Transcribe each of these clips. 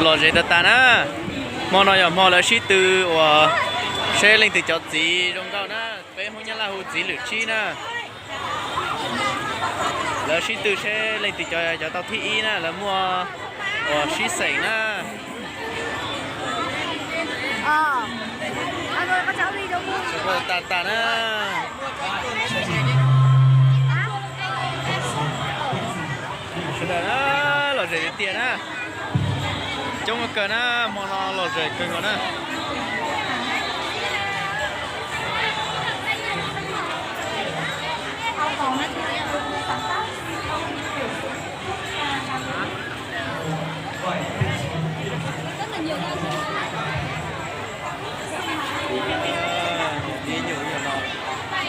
Lom zem tas tas na. Hmo no yog hmo lawv sib tw uas seb leej twg cov txiv zoo nkauj na. Peb Hmoob Nyab Laj hu txiv lwm tsib na. Lawv sib tw seb leej twg cov, cov tau thib ib na, lawv muaj uas sib xeem na. Sawv daws tas tas na. Sawv daws na, lom zem tiag tiag na. Coob kawg na, hmo no lom zem kawg nkaus na.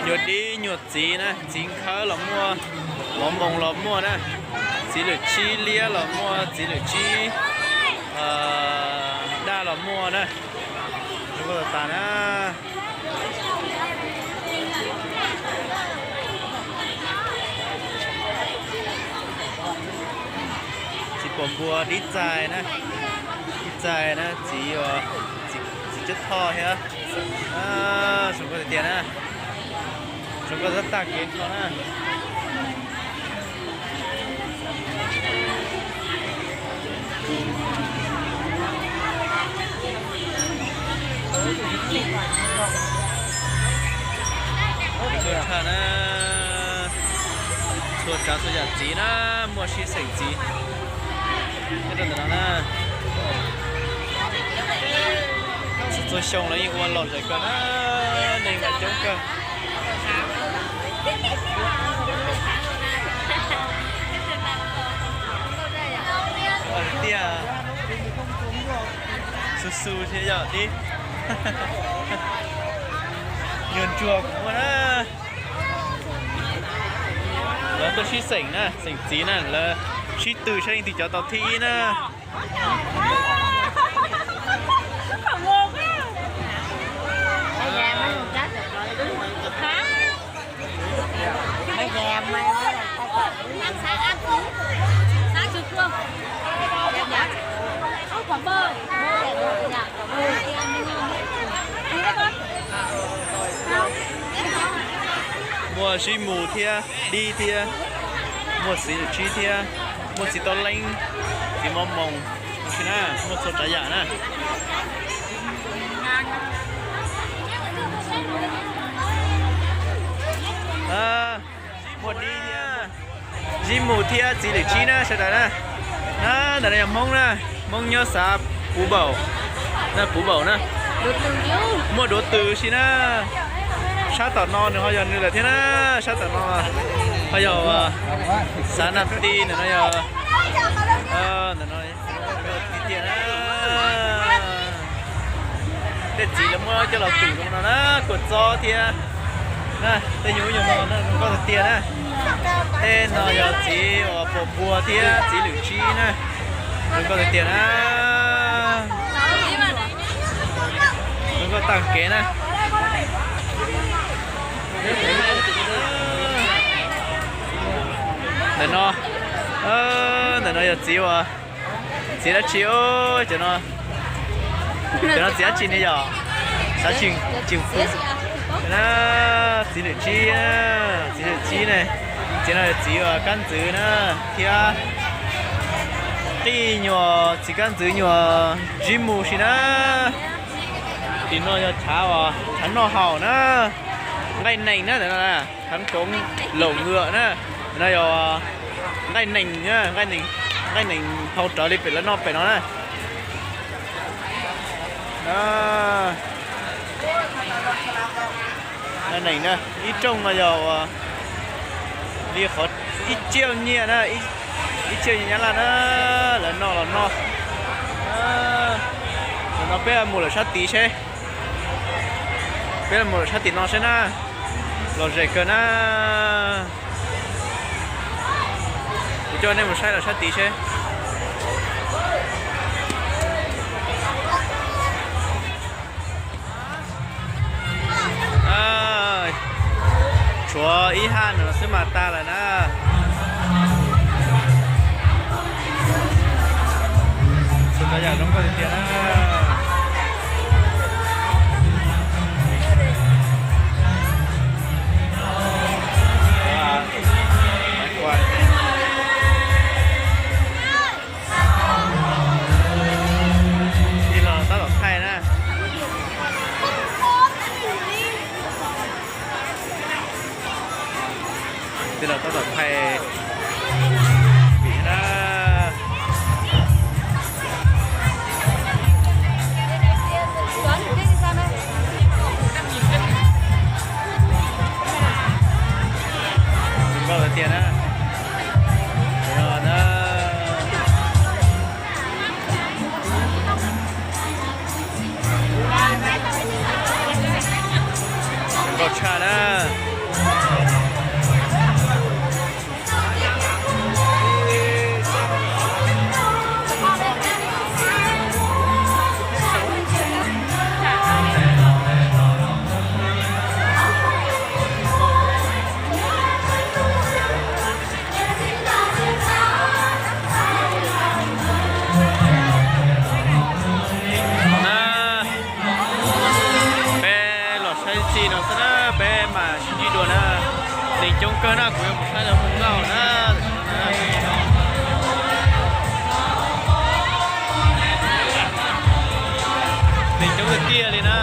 Nyuag dib nyuag txiv na, txiv nkhawb los muaj, mov moos los muaj na, txiv lwm tsib liab los muaj, txiv lwm tsib daj los muaj na. Zoo nkauj tas tas na. Txiv pos npua dib txais na, dib txais na, txiv, txiv cab thoj thiab. Zoo nkauj tiag tiag na. Zoo nkauj tab tag kev nrho na. Txhua tsav na, txhua tsav txhua yam txiv na, muaj sib xeem txiv nyob rau ntawm no na. Txhua xyoo lawv yeej ua lom zem kawg na, neeg mas coob kawg. Tiag, xu xu thiab yog dib. Nyuag ntsuag kuj muaj na. Lawv tuaj sib xeem na, xeem txiv na, lawv sib tw saib leej twg cov tau thib ib na. Muaj sib mus thiab dib thiab, muaj txiv lwm tsib thiab, muaj txiv taub leeb, txiv mov moos, si na, muaj txhua tsav yam na. Muaj dib thiab, sib mus thiab txiv lwm tsib na sawv daws na. Ntawm no yog Hmoob na, Hmoob nyob xav Puv Npaum, na Puv Npaum na. Muaj duav tws si na. Sab tom no nws ho yog nws lawm thiab na, sab tom no ho yog xav Nam Ti ntawm no yog, ntawm no tiag tiag na. Tej txiv lawv muab coj los tum rau no na, kua txob thiab na, tej nyuag nyuag no zoo nkauj tiag tiag na. Tej no yog txiv uas pos npua thiab txiv lwm tsib na, zoo nkauj tiag tiag na. Zoo nkauj tag kev na. Ntawm no, ntawm no yog txiv uas, txiv dab tsi, cov no, cov no txiv dab tsi ne yom? Xav tsis, tsis pom na. Txiv lwm tsib, txiv lwm tsib ne, txiv no yog txiv uas kab ntxwv na, thiab qij nyuag txiv kab ntxwv nyuag ntsib mus si na. Tim no yog chav, chav noj haus na, nqaij nees na, chav tsoov laum ngwam na, no yog nqaij nees, nqaij nees hau rawv li pem lawv noj pem no na. Nqaij nees na, ib rooj no yog li qhov ib txhiab nyiaj na, ib txhiab nyiaj Nyab Laj na, lawv noj los noj. Tam no peb mus lawm sab tid seb, peb mus lawm sab tim no seb na, lom zem kawg na. Kuv coj nej mus saib lawm sab tid seb. Tshuav ib haj no xwb mas tag lawm na. Txhua Yam zoo nkauj tiag tiag na. Tij laug tab tom thaij na. Tij laug tab tom thaij vim na. Zoo nkauj tiag na. Zoo nkauj tshaj na. Na, peb los saib txij no xwb na, peb mam sib ntsib dua na. Neeg coob kawg na, kuv yuav mus saib lawv hu nkauj na. Neeg coob tiag tiag li na.